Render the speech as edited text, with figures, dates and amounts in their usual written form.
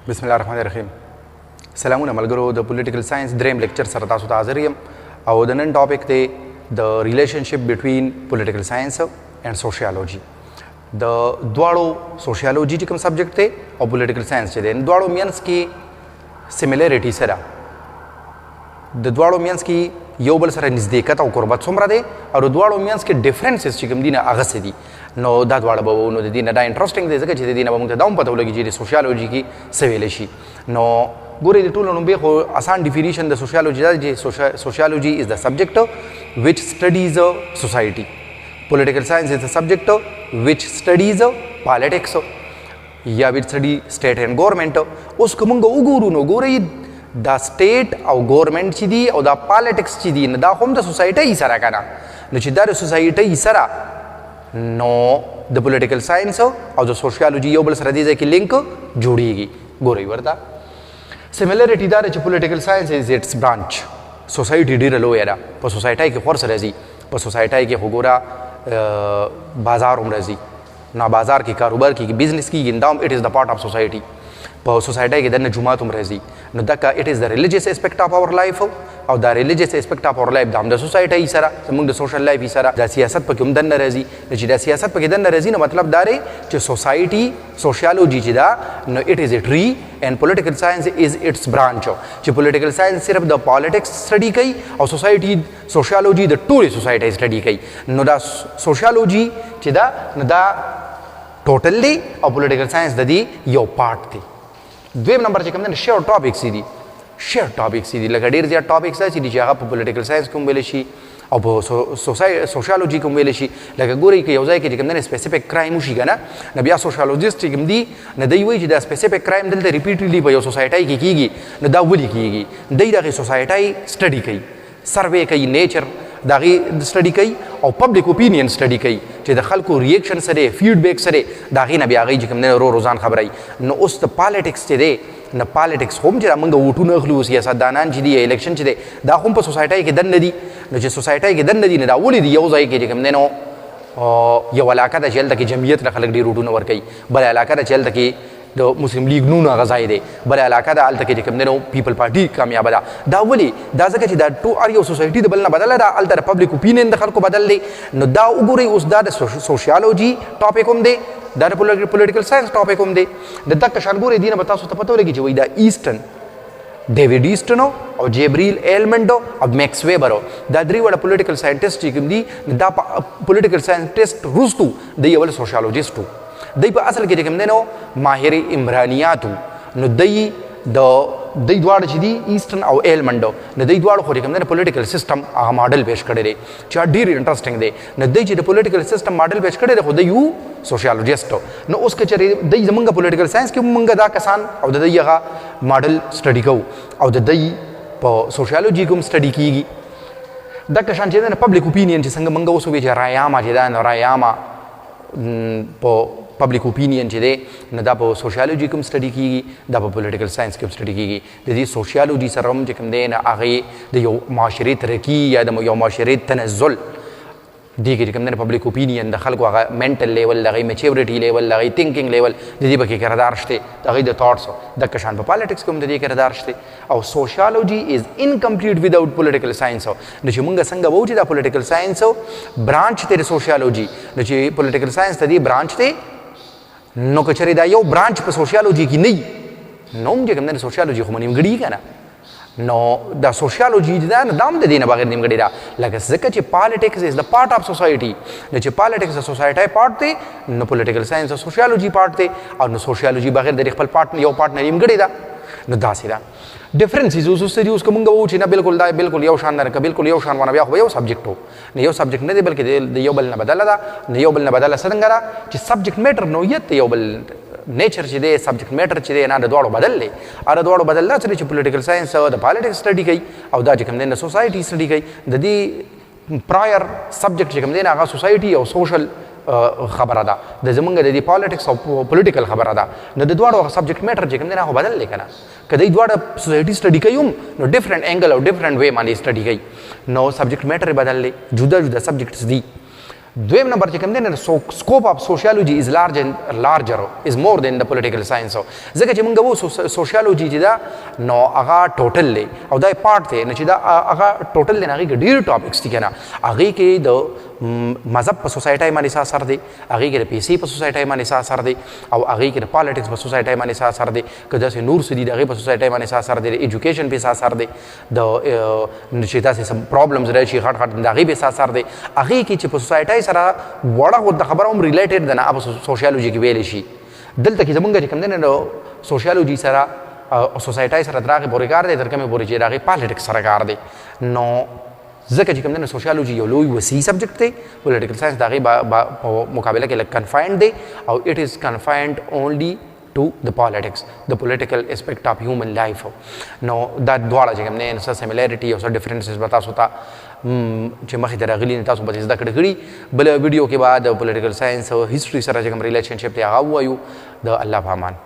بسم الله الرحمن الرحیم. سلامونه ملګرو، د پولیټیکل ساينس دریم لیکچر سره تاسو ته حاضر یم او د نن ټاپک دی د ریلیشنشپ بټوین پولیټیکل ساينس اینډ سوشیالوجي. د دواړو سوشیالوجي چې کوم سبجیکټ دی او پولیټیکل ساينس چې دی، دواړو مینس کې سیمیلاریټي سره د دواړو مینس کې یو بل سره نزدېکت او قربت څومره دی او د دواړو مینس کې ډیفرنسز چې کوم دي نه هغه څه دي. نو دا دواړه به نو د دې نه دا انټرېسټینګ دی، ځکه چې د دې نه به موږ ته دا هم پته ولګي چې د سوشیالوجي کې څه ویلی شي. نو ګورئ، د ټولو نومبه خو اسان ډیفینیشن د سوشیالوجي دا دی چې sociology is the subject which studies society, political science is the subject which studies politics یا which study state and government. اوس که موږ وګورو نو ګورئ، دا سټیټ او ګورنمنت چې دي او دا پالیټکس چې دي، نو دا هم د سوسایټي سره کنه. نو چې دا د سوسایټي سره، نو د پولیټیکل ساينس او د سوشیالوجي یو بل سره دې ځای کې لینک جوړیږي. ګورئ ورته سیمیلریټي دا ده چې political science is its branch. Society ډیره لویه ده، په سوسایټي کې خور سره راځي. په سوسایټي کې خو ګوره بازار هم راځي، نو بازار کې کاروبار کېږي، بزنس کېږي، دا هم it is the part of society. په سوسایټي کې دننه جومات هم راځي، نو دغه it is the religious aspect of our life او دا religious aspect of our life دا هم د سوسایټي سره، زموږ د سوشل لایف سره. دا سیاست پکې هم دننه راځي. نو چې دا سیاست پکې دننه راځي، نو مطلب دا دی چې سوسایټي سوشیالوجي چې دا نو it is a tree and political science is its branch. چې پولیټیکل ساينس صرف د پالیټکس سټډي کوي او سوسایټي سوشیالوجي د ټولې سوسایټي سټډي کوي. نو دا سوشیالوجي چې دا نو دا ټوټل دی او پولیټیکل ساينس د دې یو پارټ دی. دویم نمبر چې کوم دی، شیر ټاپکس دي. شیر ټاپکس دي، لکه ډیر زیات ټاپکس دي چې هغه په پولیټیکل ساينس کې هم ویل شي او په سوشیالوجي کې هم ویل شي. لکه ګورئ، که یو ځای کې چې کوم دی سپیسیفیک کرایم وشي که نه، نو بیا سوشیالوجیست چې کوم دي نو دوی وایي چې دا سپیسیفیک کرایم دلته ریپیټډلی په یو سوسایټي کې کیږي، نو دا ولې کیږي؟ دوی دغې سوسایټي سټډي کوي، سروې کوي، نیچر د هغې سټډي کوي او پبلک اوپینین سټډي کوي چې د خلکو ریاکشن سره، فیډبیک سره، د هغې نه بیا هغوی چې کوم دی ورو ورو ځان خبروي. نو اوس د پالیټکس چې دی، نو پالیټکس هم چې موږ ووټونه اخلو، سیاستدانان چې دي، الیکشن چې دی، دا هم په سوسایټۍ کې دننه دي. نو چې سوسایټۍ کې دننه دي، نو دا ولې دي یو ځای کې چې کوم دی نو یو علاقه ده چې هلته کې جمعیت له خلک ډېر ووټونه ورکوي، بله علاقه ده چې هلته کې د مسلم لیګ نون هغه ځای دی، بله علاقه ده هلته کې چې کوم دی نو پیپل پارټي کامیابه ده. دا ولې؟ دا ځکه چې دا ټو هر یو سوسایټي د بل نه بدله ده، هلته د پبلک اوپینین د خلکو بدل دی. نو دا وګورئ، اوس دا د سوشیالوجي ټاپک هم دی، دا د پولیټیکل ساينس ټاپک هم دی. د دغه شان ګورئ، دې نه به تاسو ته پته ولګي چې وایي دا ایسټن، ډیویډ ایسټن او جیبریل ایلمنډ او میکس ویبر، دا درې واړه پولیټیکل ساينټیسټ چې کوم دي، دا پولیټیکل ساينټیسټ وروستو دی اول سوشیالوجیست وو. دی په اصل کې چې کوم دی نو ماهر عمرانیات وو. نو دی د دی دواړه چې دي، ایسټن او ایلمنډ، نو دی دواړو خو چې کوم دی پولیټیکل سیستم هغه ماډل پیش کړی دی چې ډیر انټرېسټینګ دی. نو دی چې د پولیټیکل سیستم ماډل پیش کړی دی، خو دی یو سوشیالوجیست. نو اوس که چېرې دی زمونږ پولیټیکل ساينس کې مونږ دا کسان او د دی هغه ماډل سټډي کوو او د دی په سوشیالوجي کې هم سټډي کیږي. دغه شان چې دی پبلک اوپینین چې څنګه مونږ اوس وایو چې رایه عامه چې ده، نو رایه عامه په پبلک اوپینین چې دی، نو دا په سوشیالوجي کې هم سټډي کیږي، دا په پولیټیکل ساينس کې هم سټډي کیږي. د دې سوشیالوجي سره هم چې کوم دی نه هغې د یو معاشرې ترقي یا د یو معاشرې تنزل دې کې چې کوم دی پبلک اوپینین د خلکو هغه منټل لیول، د هغې میچورټي لیول، د هغې تینکینګ لیول، د دې پکې کردار شته، د هغې د تھاټس. دغه شان په پالیټکس کې هم د دې کردار شته. او sociology is incomplete without political science. نو چې مونږ څنګه وایو چې دا پولیټیکل ساينس برانچ دی د سوشیالوجي، نو چې پولیټیکل ساينس ته دې برانچ دی، نو که چېرې دا یو برانچ په سوشیالوجي کې نه وي، نو هم چې کوم دی سوشیالوجي خو نیمګړي که نه. نو دا سوشیالوجي دا نه دا هم د دې نه بغیر نیمګړې ده، لکه ځکه چې politics is the part of society. نو چې پالیټکس د سوسایټي پارټ دی، نو پولیټیکل ساينس د سوشیالوجي پارټ دی او نو سوشیالوجي بغیر د خپل پارټ یو پارټ نه نیمګړې ده. نو داسې ده ډیفرنسز اوس څه دي. اوس که مونږ وایو چې نه بالکل دا بالکل یو شان ده، که بالکل یو شان ونه بیا خو به یو سبجیکټ و. نه یو سبجیکټ نه دی، بلکې د یو بل نه بدله ده. نو یو بل نه بدله څنګه ده؟ چې سبجیکټ میټر نوعیت دی، یو بل نیچر چې دی، سبجیکټ میټر چې دی نه د دواړو بدل دی. د دواړو بدل دا چې پولیټیکل ساينس د پالیټکس سټډي کوي او دا چې کوم دی نه سوسایټي سټډي کوي. د دې پرایر سبجیکټ چې کوم دی نه هغه سوسایټي او سوشل خبره ده، د زمونږ د دې پالیټکس او پولیټیکل خبره ده. نو د دواړو هغه سبجیکټ میټر چې کوم دی نه هغه بدل دی که نه. که دوی دواړه سوسایټي سټډي کوي هم، نو ډیفرنٹ اینګل او ډیفرنٹ وی باندې سټډي کوي، نو سبجیکټ میټر یې بدل دی، جدا جدا سبجیکټس دي. دویم نمبر چې کوم دی نو scope of sociology is large and larger is more than the political science، ځکه چې موږ وو سوشیالوجي چې دا نو هغه ټوټل دی او دا پارت دی، نو چې دا هغه ټوټل دی، هغه کې ډیر ټاپکس دي کنه. هغه کې د مذهب په سوسایټي باندې څه اثر دی، هغه کې د پیسې په سوسایټي باندې څه اثر دی، او هغه کې د پالیټکس په سوسایټي باندې څه اثر دی، که داسې نور څه دي د هغې په سوسایټي باندې څه اثر دی، د ایجوکیشن په څه اثر دی، د چې داسې څه پرابلمز راشي غټ غټ د هغې په څه اثر دی. هغې کې چې په سوسایټي سره وړه غوندې خبره هم ریلیټډ ده نه په سوشیالوجي کې ویلی شي. دلته کې زمونږ چې کوم دی نو سوشیالوجي سره او سوسایټي سره تر هغې پورې کار دی تر کومې پورې چې د هغې پالیټکس سره کار دی. نو ځکه چې کوم دی نو سوشیالوجي یو لوی وسیع سبجیکټ دی، پولیټیکل ساينس د هغې په مقابله کې لږ کنفاینډ دی، او it is confined only to the politics, the political aspect of human life. نو دا دواړه چې کوم دی څه سیمیلاریټي او څه ډیفرنسز به تاسو ته چې مخې ته راغلي تاسو به زده کړې کړي. بله ویډیو کې به د پولیټیکل ساينس او هیسټري سره چې کوم ریلیشنشپ دی هغه ووایو. د الله په امان.